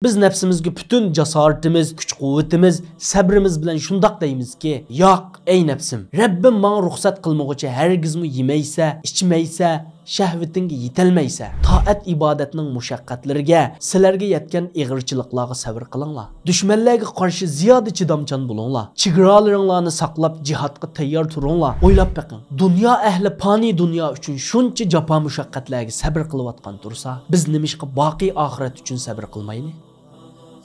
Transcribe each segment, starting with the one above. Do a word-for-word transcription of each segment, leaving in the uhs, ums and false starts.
بىز نەپسىمىزگە پۈتۈن جاسارىتىمىز، كۈچ-قۇۋۋىتىمىز، سەبرىمىز بىلەن شۇنداق دەيمىزكى، ياق، ئەي نەپسىم، رەببىم ماڭا رۇخسەت قىلمىغۇچە ھەرگىزمۇ يېمەيسە، ئىچمەيسە، شەھۋىتىڭگە يېتەلمەيسە. تائەت-ئىبادەتنىڭ مۇشەققەتلىرىگە، سىلەرگە يەتكەن ئېغىرچىلىقلارغا سەۋر قىلىڭلار. دۈشمەنلەرگە قارشى زىيادە چىدامچان بولۇڭلار. چېگرالىرىڭلارنى ساقلاپ، جىھادقا تەييار تۇرۇڭلار. ئويلاپ بېقىڭ، دۇنيا ئەھلى پانىي دۇنيا ئۈچۈن شۇنچە جاپا-مۇشەققەتلەرگە سەۋر قىلىۋاتقان تۇرسا، بىز نېمىشقا باقىي ئاخىرەت ئۈچۈن سەۋر قىلمايلى؟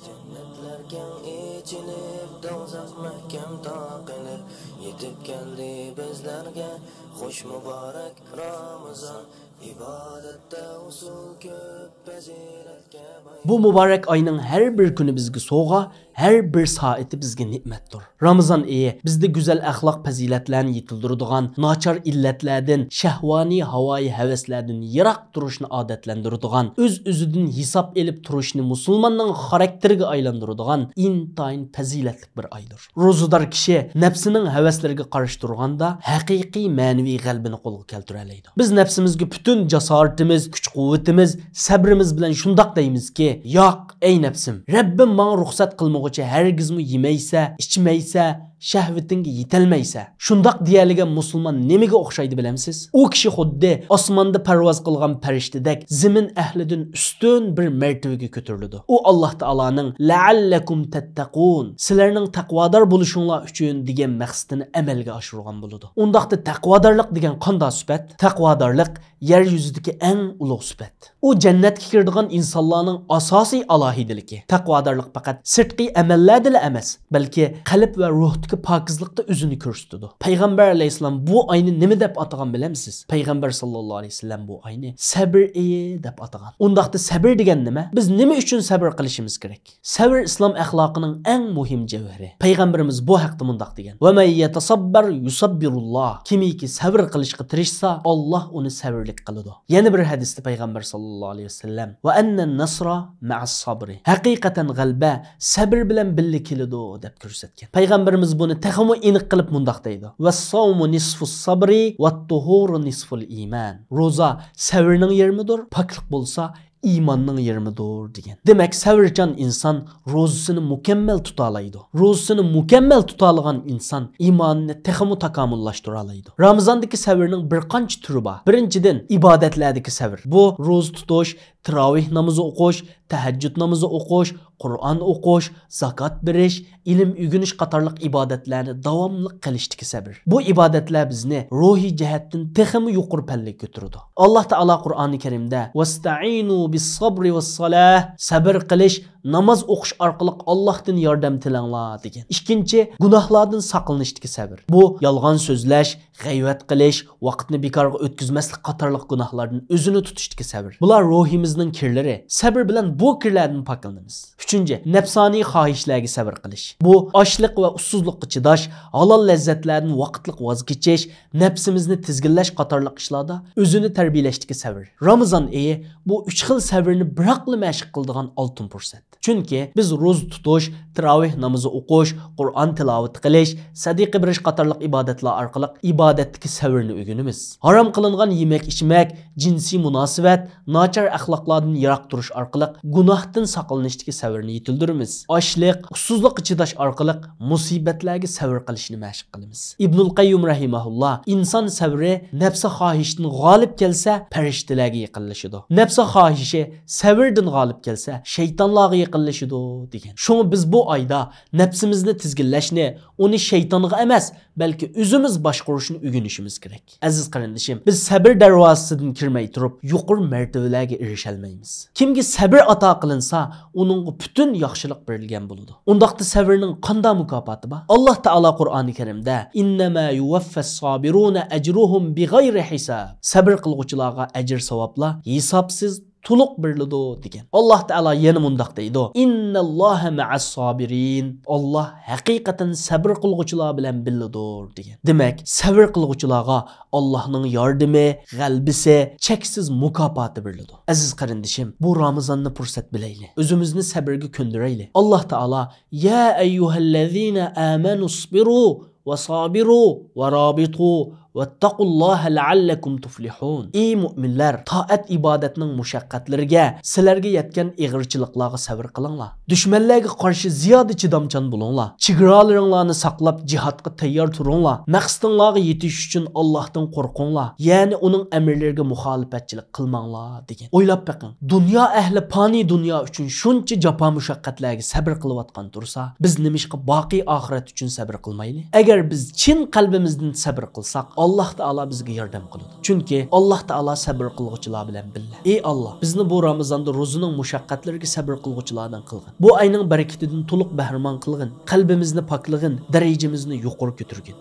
جەننەتلەر كەڭ ئېچىلىپ، دوزاخ مەھكەم تاقىلىپ، يېتىپ كەلدى بىزلەرگە خۇش مۇبارەك رامىزان. ئىبادەتتە ئۇسۇل كۆپ، پەزىلەتكە باي. بۇ مۇبارەك ئاينىڭ ھەر بىر كۈنى بىزگە سوۋغا، ھەر بىر سائىتى بىزگە نېمەتتۇر. رامىزان ئېيى بىزدە گۈزەل ئەخلاق پەزىلەتلەرنى يېتىلدۈرىدىغان، ناچار ئىللەتلەردىن، شەھۋانىي ھاۋايى ھەۋەسلەردىن يىراق تۇرۇشنى ئادەتلەندۈرىدىغان، ئۆز-ئۆزىدىن ھېساب ئېلىپ تۇرۇشنى مۇسۇلماننىڭ خاراكتېرىگە ئايلاندۇرىدىغان ئىنتايىن پەزىلەتلىك بىر ئايدۇر. روزىدار كىشى نەپسىنىڭ ھەۋەسلىرىگە قارشى تۇرغاندا، ھەقىقىي مەنىۋى غەلىبىنى قولغا كەلتۈرەلەيدۇ. بىز نەپسىمىزگە پۈتۈن جاسارىتىمىز، كۈچ-قۇۋۋىتىمىز، سەبرىمىز بىلەن شۇنداق دەيمىزكى، ياق، ئەي نەپسىم، رەببىم ماڭا رۇخسەت قىلمىغۇچە ھەرگىزمۇ يېمەيسە، ئىچمەيسە، شەھۋىتىڭگە يېتەلمەيسە. شۇنداق دېيەلىگەن مۇسۇلمان نېمىگە ئوخشايدۇ بىلەمسىز؟ ئۇ كىشى خۇددى ئاسماندا پەرۋاز قىلغان پەرىشتىدەك زېمىن ئەھلىدىن ئۈستۈن بىر مەرتىۋىگە كۆتۈرۈلىدۇ. ئۇ ئاللاھ تائالانىڭ «لەئەللەكۇم تەتتەقۇن»، سىلەرنىڭ تەقۋادار بولۇشۇڭلار ئۈچۈن دېگەن مەقسىتىنى ئەمەلگە ئاشۇرغان بولىدۇ. ئۇنداقتا تەقۋادارلىق دېگەن قانداق سۈپەت؟ تەقۋادارلىق يەر يۈزىدىكى ئەڭ ئۇلۇغ سۈپەت. ئۇ جەننەتكە كىرىدىغان ئىنسانلارنىڭ ئاساسىي ئالاھىدىلىكى. تەقۋادارلىق پەقەت سىرتقى ئەمەللەردىلا ئەمەس، بەلكى قەلب ۋە روھتىكى پاكىزلىقتا ئۆزىنى كۆرسىتىدۇ. پەيغەمبەر ئەلەيھىسسالام بۇ ئاينى نېمە دەپ ئاتىغان بىلەمسىز؟ پەيغەمبەر ساللاللاھۇ ئەلەيھى ۋەسەللەم بۇ ئاينى سەبر ئېيى دەپ ئاتىغان. ئۇنداقتا سەبر دېگەن نېمە؟ بىز نېمە ئۈچۈن سەبر قىلىشىمىز كېرەك؟ سەۋر ئىسلام ئەخلاقىنىڭ ئەڭ مۇھىم جەۋھىرى. پەيغەمبىرىمىز بۇ ھەقتە مۇنداق دېگەن: «ۋە مەن يەتەسەببەر يۇسەببىرۇللاھ.» كىمكى سەۋر قىلىشقا تىرىشسا، ئاللاھ ئۇنى سەۋرلىك قىلىدۇ. يەنە بىر ھەدىستە پەيغەمبەر ساللاللاھۇ ئەلەيھى ۋەسەللەم: «ۋە ئەننەن نەسرا مەئەس سابرى.» ھەقىقەتەن غەلىبە سەبر بىلەن بىللە كېلىدۇ، دەپ كۆرسەتكەن. پەيغەمبىرىمىز بۇنى تېخىمۇ ئېنىق قىلىپ مۇنداق دەيدۇ: «ۋەسساۋمۇ نىسفۇس سابرى ۋەتتۇھۇرۇ نىسفۇل ئىمان.» روزا سەۋرنىڭ يېرىمىدۇر، پاكلىق بولسا ئىماننىڭ يېرىمىدۇر دېگەن. دېمەك، سەۋرچان ئىنسان روزىسىنى مۇكەممەل تۇتالايدۇ. روزىسىنى مۇكەممەل تۇتالىغان ئىنسان ئىمانىنى تېخىمۇ تاكامۇللاشتۇرالايدۇ. رامىزاندىكى سەۋرنىڭ بىر قانچە تۈرى بار. بىرىنچىدىن، ئىبادەتلەردىكى سەۋر. بۇ روزا تۇتۇش، تىراۋىھ نامىزى ئوقۇش، تەھەججۇد نامىزى ئوقۇش، قۇرئان ئوقۇش، زاكات بېرىش، ئىلىم ئۆگىنىش قاتارلىق ئىبادەتلەرنى داۋاملىق قىلىشتىكى سەۋر. بۇ ئىبادەتلەر بىزنى روھىي جەھەتتىن تېخىمۇ يۇقىرى پەللىگە كۆتۈرىدۇ. ئاللاھ تائالا قۇرئانى كەرىمدە: «ۋەستەئىنۇ بىسسابرى ۋەسسالاھ»، سەۋر قىلىش، ناماز ئوقۇش ئارقىلىق ئاللاھتىن ياردەم تىلەڭلار، دېگەن. ئىككىنچى، گۇناھلاردىن ساقلىنىشتىكى سەۋر. بۇ يالغان سۆزلەش، غەيۋەت قىلىش، ۋاقىتنى بىكارغا ئۆتكۈزمەسلىك قاتارلىق گۇناھلاردىن ئۆزىنى تۇتۇشتىكى سەۋر. بۇلار روھىمىزنىڭ كىرلىرى. سەۋر بىلەن بۇ كىرلەردىن پاكلىنىمىز. ئۈچىنچى، نەپسانىي خاھىشلەرگە سەۋر قىلىش. بۇ ئاچلىق ۋە ئۇسسۇزلۇققا چىداش، ھالال لەززەتلەردىن ۋاقىتلىق ۋاز كېچىش، نەپسىمىزنى تىزگىنلەش قاتارلىق ئىشلاردا ئۆزىنى تەربىيەلەشتىكى سەۋر. رامىزان ئېيى بۇ ئۈچ خىل سەۋرنى بىراقلا مەشىق قىلىدىغان ئالتۇن پۇرسەت. چۈنكى بىز روزا تۇتۇش، تىراۋىھ نامىزى ئوقۇش، قۇرئان تىلاۋىتى قىلىش، سەدىقە بېرىش قاتارلىق ئىبادەتلەر ئارقىلىق ئىبادەتتىكى سەۋرنى ئۆگىنىمىز. ھارام قىلىنغان يېمەك-ئىچمەك، جىنسىي مۇناسىۋەت، ناچار ئەخلاقلاردىن يىراق تۇرۇش ئارقىلىق گۇناھتىن ساقلىنىشتىكى سەۋرنى يېتىلدۈرىمىز. ئاچلىق، ئۇسسۇزلۇققا چىداش ئارقىلىق مۇسىبەتلەرگە سەۋر قىلىشنى مەشىق قىلىمىز. ئىبنۇل قەييۇم رەھىمەھۇللا: ئىنسان سەۋرى نەپسى خاھىشتىن غالىب كەلسە، پەرىشتىلەرگە يېقىنلىشىدۇ. نەپسى خاھىشى سەۋردىن غالىب كەلسە، شەيتانلارغا يېقىنلىشىدۇ، دېگەن. شۇڭا بىز بۇ ئايدا نەپسىمىزنى تىزگىنلەشنى، ئۇنى شەيتانغا ئەمەس، بەلكى ئۆزىمىز باشقۇرۇشنى ئۆگىنىشىمىز كېرەك. ئەزىز قېرىندىشىم، بىز سەبر دەرۋازىسىدىن كىرمەي تۇرۇپ، يۇقىرى مەرتىۋىلەرگە ئېرىشەلمەيمىز. كىمگە سەبر ئاتا قىلىنسا، ئۇنىڭغا پۈتۈن ياخشىلىق بېرىلگەن بولىدۇ. ئۇنداقتا سەۋرنىڭ قانداق مۇكاپاتى بار؟ ئاللاھ تائالا قۇرئانى كەرىمدە: «ئىننەما يۇۋەففەس سابىرۇنە ئەجرۇھۇم بىغەيرى ھىساب.» سەبر قىلغۇچىلارغا ئەجىر-ساۋابلار ھېسابسىز تولۇق بېرىلىدۇ، دېگەن. ئاللاھ تائالا يەنە مۇنداق دەيدۇ: «ئىننەللاھە مەئەس سابىرىن.» ئاللاھ ھەقىقەتەن سەبر قىلغۇچىلار بىلەن بىللىدۇر، دېگەن. دېمەك، سەۋر قىلغۇچىلارغا ئاللاھنىڭ ياردىمى، غەلىبىسى، چەكسىز مۇكاپاتى بېرىلىدۇ. ئەزىز قېرىندىشىم، بۇ رامىزاننى پۇرسەت بىلەيلى. ئۆزىمىزنى سەبرگە كۆندۈرەيلى. ئاللاھ تائالا: «يا ئەييۇھەللەزىنە ئامەنۇ ئىسبىرۇ ۋە سابىرۇ ۋە رابىتۇ واتقوا الله لعلكم تفلحون. ئى مۆمىنلەر، تائەت ئىبادەتنىڭ مۇشەققەتلىرىگە، سىلەرگە يەتكەن ئېغىرچىلىقلارغا سەۋر قىلىڭلار. دۈشمەنلەرگە قارشى زىيادە چىدامچان بولۇڭلار. چېگرالىرىڭلارنى ساقلاپ، جىھادقا تەييار تۇرۇڭلار. مەقسىتىڭلارغا يېتىش ئۈچۈن ئاللاھتىن قورقۇڭلار. يەنى ئۇنىڭ ئەمىرلىرىگە مۇخالىپەتچىلىك قىلماڭلار، دېگەن. ئويلاپ بېقىڭ، دۇنيا ئەھلى پانىي دۇنيا ئۈچۈن شۇنچە جاپا مۇشەققەتلەرگە سەۋر قىلىۋاتقان تۇرسا، بىز نېمىشقا باقىي ئاخىرەت ئۈچۈن سەۋر قىلمايلى؟ ئەگەر بىز چىن قەلبىمىزدىن سەۋر قىلساق، ئاللاھ تائالا بىزگە ياردەم قىلىدۇ. چۈنكى ئاللاھ تائالا سەۋر قىلغۇچىلار بىلەن بىللە. ئى ئاللاھ، بىزنى بۇ رامىزاندا روزىنىڭ مۇشەققەتلىرىگە سەۋر قىلغۇچىلاردىن قىلغىن. بۇ ئاينىڭ بەرىكىتىدىن تولۇق بەھرىمەن قىلغىن. قەلبىمىزنى پاكلىغىن، دەرىجىمىزنى يۇقىرى كۆتۈرگىن.